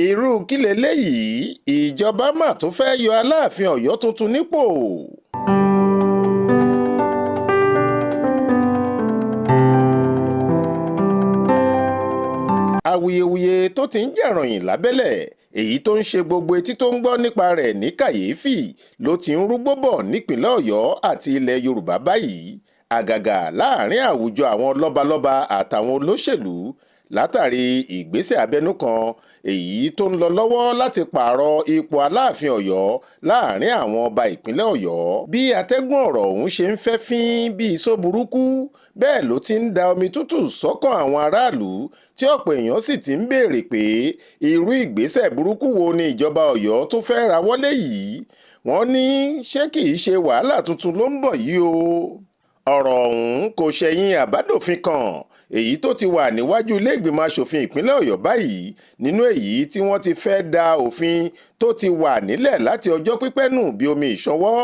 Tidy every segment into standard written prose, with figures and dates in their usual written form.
Irú kí leléyìí? Ìjọba mà tún fẹ́ẹ́ yọ Aláàfin Ọ̀yọ́ tuntun nípò. Awuyewuye tó ti ń jà ròhìn lábẹ́lẹ̀, èyí tó ń ṣe gbogbo etí tó ń gbọ́ nípa rẹ̀ ní kàyééfì, ló ti ń rúgbòó bọ̀ nípìnlẹ̀ Ọ̀yọ́ àti ilẹ̀ Yorùbá báyìí, àgàgà láàrin àwùjọ àwọn lọ́balọ́ba àtàwọn olóṣèlú, látàrí ìgbésẹ̀ abẹ́nú kan èyí tó ń lọ lọ́wọ́ láti pààrọ̀ ipò Aláàfin Ọ̀yọ́ láàrin àwọn ọba ìpínlẹ̀ Ọ̀yọ́. Bí atẹ́gùn ọ̀rọ̀ ọ̀hún ṣe ń fẹ́ fín bí iṣó burúkú, bẹ́ẹ̀ ló ti ń da omi tútù sọ́kàn àwọn aráàlú, tí ọ̀pọ̀ èèyàn sì ti ń béèrè pé irú ìgbésẹ̀ burúkú wo ni ìjọba Ọ̀yọ́ tún fẹ́ rawọ́lé yìí? Wọ́n ní ṣé kì í ṣe wàhálà tuntun ló ń bọ̀ yìí o? Ọ̀rọ̀ ọ̀hún kò ṣẹ̀yìn àbádòfin kan èyí tó ti wà níwájú ilé-ìgbìmọ̀ asòfin ìpínlẹ̀ Ọ̀yọ́ báyìí, nínú èyí tí wọ́n ti fẹ́ da òfin tó ti wà nílẹ̀ láti ọjọ́ pípẹ́ nù bí omi ìṣanwọ́,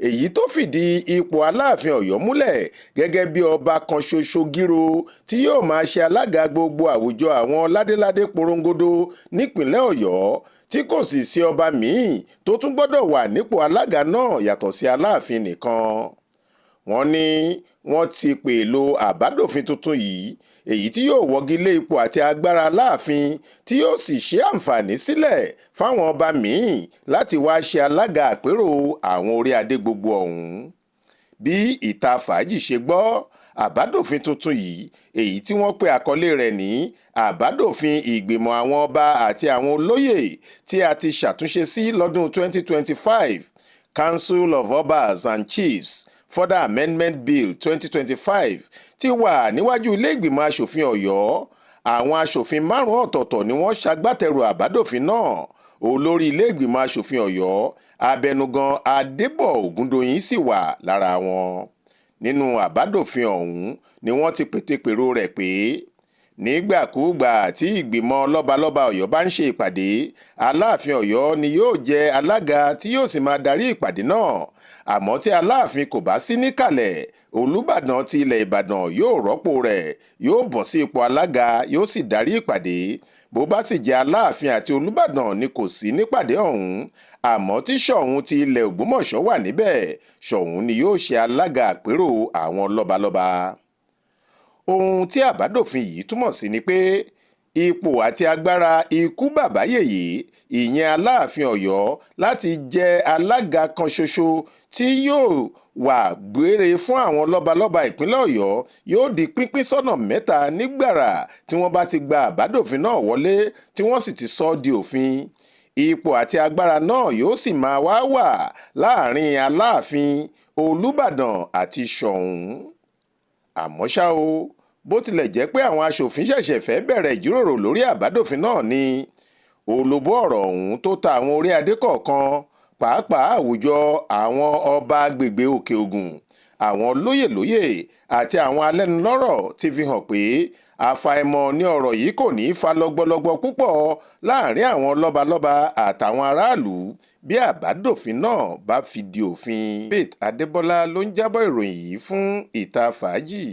èyí tó fìdí ipò Aláàfin Ọ̀yọ́ múlẹ̀ gẹ́gẹ́ bí ọba kan ṣoṣo gírò tí yóò máa ṣe alága gbogbo àwùjọ àwọn ládéládé porongodo nípìnlẹ̀ Ọ̀yọ́, tí kò sì sí ọba míì tó tún gbọ́dọ̀ wà nípò alága náà yàtọ̀ sí Aláàfin nìkan. Wọ́n ní wọ́n ti pèèlò àbádòfin tuntun yìí, èyí tí yóò wọ́gi lé ipò àti agbára Aláàfin, tí yóò sì ṣí àǹfààní sílẹ̀ fáwọn ọba míín láti wáá ṣe alága àpérò àwọn orí adé gbogbo ọ̀hún. Bí Ìta Fàájì ṣe gbọ́, àbádòfin tuntun yìí, èyí tí wọ́n pe àkọlé rẹ̀ ní Àbádòfin Ìgbìmọ̀ Àwọn Ọba àti Àwọn Olóyè tí a ti ṣàtúnṣe sí lọ́dún 2025, Council of Obas and Chiefs Further Amendment Bill 2025, ti wà níwájú ilé-ìgbìmọ̀ asòfin Ọ̀yọ́. Àwọn aṣòfin márùn-ún ọ̀tọ̀ọ̀tọ̀ ni wọ́n ṣagbátẹrù àbádòfin náà. Olórí ilé-ìgbìmọ̀ asòfin Ọ̀yọ́, abẹnugan Adébọ̀ Ògúndòyìn, sì wà lára wọn. Nínú àbádòfin ọ̀hún ni wọ́n ti pète-pèrò rẹ̀ pé nígbàkúùgbà tí ìgbìmọ̀ lọ́balọ́ba Ọ̀yọ́ bá ń ṣe ìpàdé, Aláàfin Ọ̀yọ́ ni yóò jẹ́ alága tí yóò sì máa darí ìpàdé náà. Àmọ́ tí Aláàfin kò bá sí níkàlẹ̀, Olùbàdàn ti ilẹ̀ Ìbàdàn yóò rọ́pò rẹ̀, yóò bọ́ sí ipò alága, yóò sì darí ìpàdé. Bó bá sì jẹ́ Aláàfin àti Olùbàdàn ni kò sí nípàdé ọ̀hún, àmọ́ tí Sóun ti ilẹ̀ Ògbómọ̀ṣọ́ wà níbẹ̀, Sóun ni yóò ṣe alága àpérò àwọn lọ́balọ́ba. Ohun tí àbádòfin yìí túmọ̀ sí ni pé ipò àti agbára ikú bàbá yèyé, ìyẹn Aláàfin Ọ̀yọ́, láti jẹ́ alága kan ṣoṣo tí yóò wà gbére fún àwọn lọ́balọ́ba ìpínlẹ̀ Ọ̀yọ́, yóò di pínpín sọ́nà mẹ́ta ní gbàrà tí wọ́n bá ti gba àbádòfin náà wọlé tí wọ́n sì ti sọ ọ́ di òfin. Ipò àti agbára náà yóò sì máa wá wà láàrin Aláàfin, Olùbàdàn àti Sóun. Àmọ́ ṣá o, bó tilẹ̀ jẹ́ pé àwọn aṣòfin ṣẹ̀ṣẹ̀ fẹ́ bẹ̀rẹ̀ ìjíròrò lórí àbádòfin náà ni, olóbó ọ̀rọ̀ ọ̀hún tó ta àwọn orí adé kọ̀ọ̀kan, pàápàá àwùjọ àwọn ọba àgbègbè Òkè Ògùn, àwọn lóyèlóyè àti àwọn alẹ́nulọ́rọ̀, ti fi hàn pé àfàìmọ̀ ni ọ̀rọ̀ yìí kò ní í fa lọ́gbọ́lọ́gbọ́ púpọ̀ láàrin àwọn lọ́balọ́ba àtàwọn aráàlú bí àbádòfin náà bá fi di òfin. Faith Adébọlá ló ń jábọ̀ ìròyìn yìí fún Ìta Fàájì.